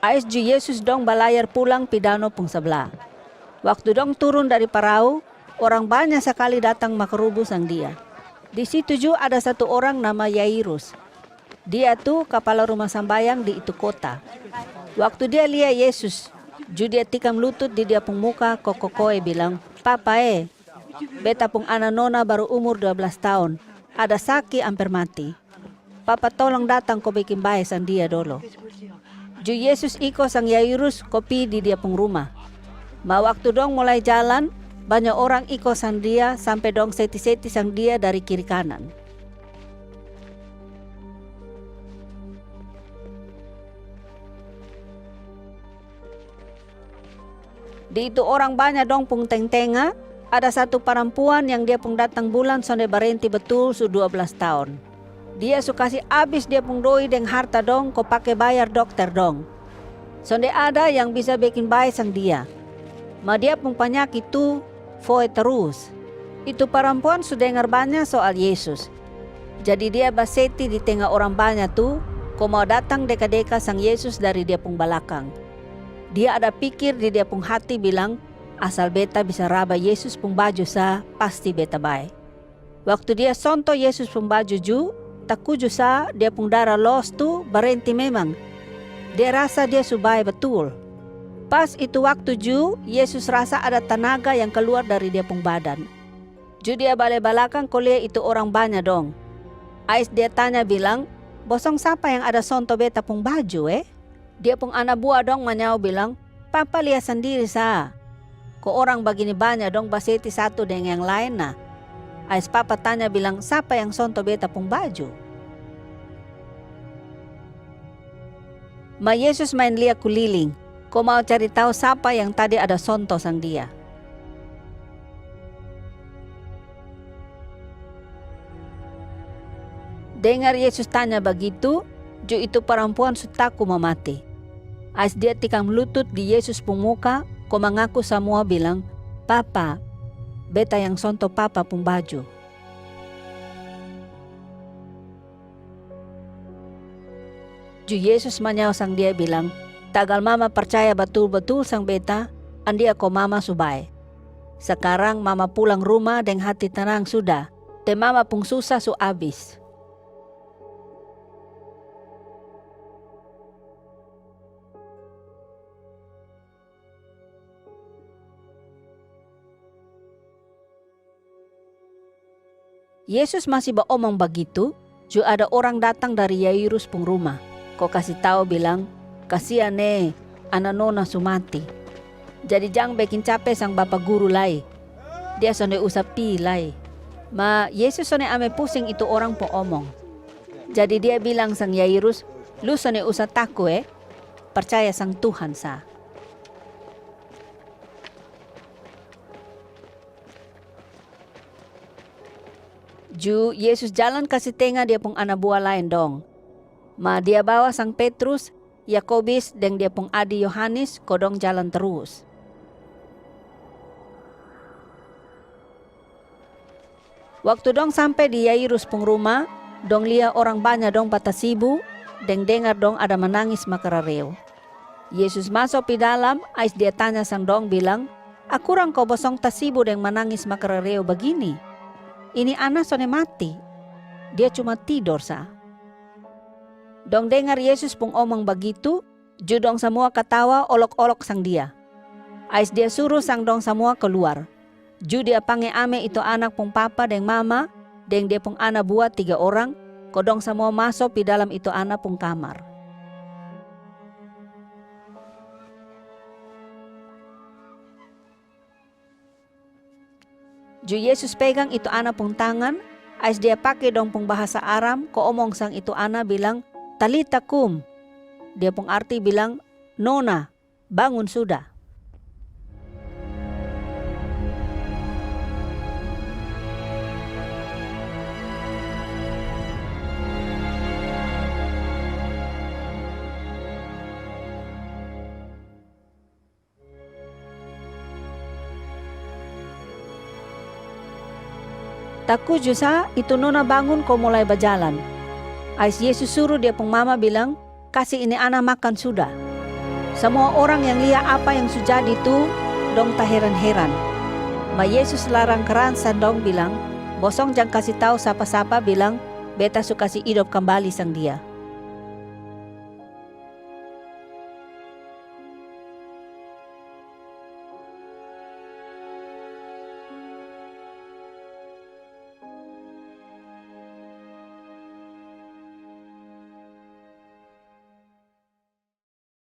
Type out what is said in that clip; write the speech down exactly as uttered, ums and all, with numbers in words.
Ais ju Yesus dong balayar pulang pi dano pung sabla. Waktu dong turun dari parau, orang banya sakali datang makarubu sang Dia. Di situ ju ada satu orang nama Yairus. Dia tu kapala ruma sambayang di itu kota. Waktu dia lia Yesus, ju dia tikam lutut di Dia pung muka ko kokoe bilang, "Papa e, beta pung ana nona baru umur dua blas taon, ada saki amper mati. Papa tolong datang ko bekin bae sang dia dolo." Ju Yesus iko sang Yairus ko pi di dia pung ruma. Ma waktu dong mulai jalan, banya orang iko sang Dia sampe dong seti-seti sang Dia dari kiri kanan. Di itu orang banya dong pung teng-tenga, ada satu parampuan yang dia pung datang bulan sonde barenti batul su dua blas taon. Dia su kasi abis dia pung doi deng harta dong ko pake bayar dokter dong. Sonde ada yang bisa bekin bae sang dia. Ma dia pung panyaki tu foe tarus. Itu parampuan su dengar banya soal Yesus. Jadi dia baseti di tenga orang banya tu, ko mau datang deka-deka sang Yesus dari dia pung balakang. Dia ada pikir di dia pung hati bilang, "Asal beta bisa raba Yesus pung baju sa, pasti beta bae." Waktu dia sonto Yesus pung baju ju, takuju sa dia pung dara los tu barenti memang. Dia rasa dia su bae batul. Pas itu waktu ju, Yesus rasa ada tanaga yang kaluar dari dia pung badan. Ju dia bale balakang ko lia itu orang banya dong. Ais dia tanya bilang, "Bosong sapa yang ada sonto beta pung baju e?" Dia pung ana bua dong manyao bilang, "Papa lia sandiri sa. Ko orang bagini banya dong baseti satu deng yang laen na. Ais papa tanya bilang, 'Sapa yang sonto beta pung baju?'" Ma Yesus main lia kuliling, ko mau cari tau sapa yang tadi ada sonto sang Dia. Dengar Yesus tanya bagitu, ju itu parampuan su taku mamati. Ais dia tikam lutut di Yesus pung muka, ko mangaku samua bilang, "Papa, beta yang sonto Papa pung baju." Ju Yesus manyao sang dia bilang, "Tagal Mama parcaya batul-batul sang beta, andia ko Mama su bae. Sakarang Mama pulang ruma deng hati tanang suda, te Mama pung susa su abis." Yesus masi baomong bagitu, ju ada orang datang dari Yairus pung ruma, ko kasi tau bilang, "Kasian e, ana nona su mati. Jadi jang bekin cape sang Bapa Guru lai. Dia sonde usa pi lai." Ma Yesus sonde ame pusing itu orang pung omong. Jadi Dia bilang sang Yairus, "Lu sonde usa taku e, parcaya sang Tuhan sa." Ju Yesus jalan kasi tenga Dia pung ana bua laen dong. Ma Dia bawa sang Petrus, Yakobis deng dia pung adi Yohanis ko dong jalan tarus. Waktu dong sampe di Yairus pung ruma, dong lia orang banya dong batasibu, deng dengar dong ada manangis makarareo. Yesus maso pi dalam, ais Dia tanya sang dong bilang, "Akurang ko bosong tasibu deng manangis makarareo bagini? Ini ana sonde mati. Dia cuma tidor sa." Dong dengar Yesus pung omong bagitu, ju dong samua katawa olok-olok sang Dia. Ais Dia suru sang dong samua kaluar. Ju Dia pange ame itu anak pung papa deng mama, deng dia pung ana bua tiga orang, ko dong samua maso pi dalam itu ana pung kamar. Ju Yesus pegang itu ana pung tangan, ais Dia pake dong pung bahasa Aram ko omong sang itu ana bilang, "Talita kum." Dia pung arti bilang, "Nona, bangun suda." Takuju sa, itu nona bangun ko mulai bajalan. Ais Yesus suru Dia pung mama bilang, "Kasi ini ana makan suda." Samua orang yang lia apa yang su jadi tu, dong taheran-heran. Ma Yesus larang karan sang dong bilang, "Bosong jang kasi tau sapa-sapa bilang, 'Beta su kasi idop kambali sang dia.'"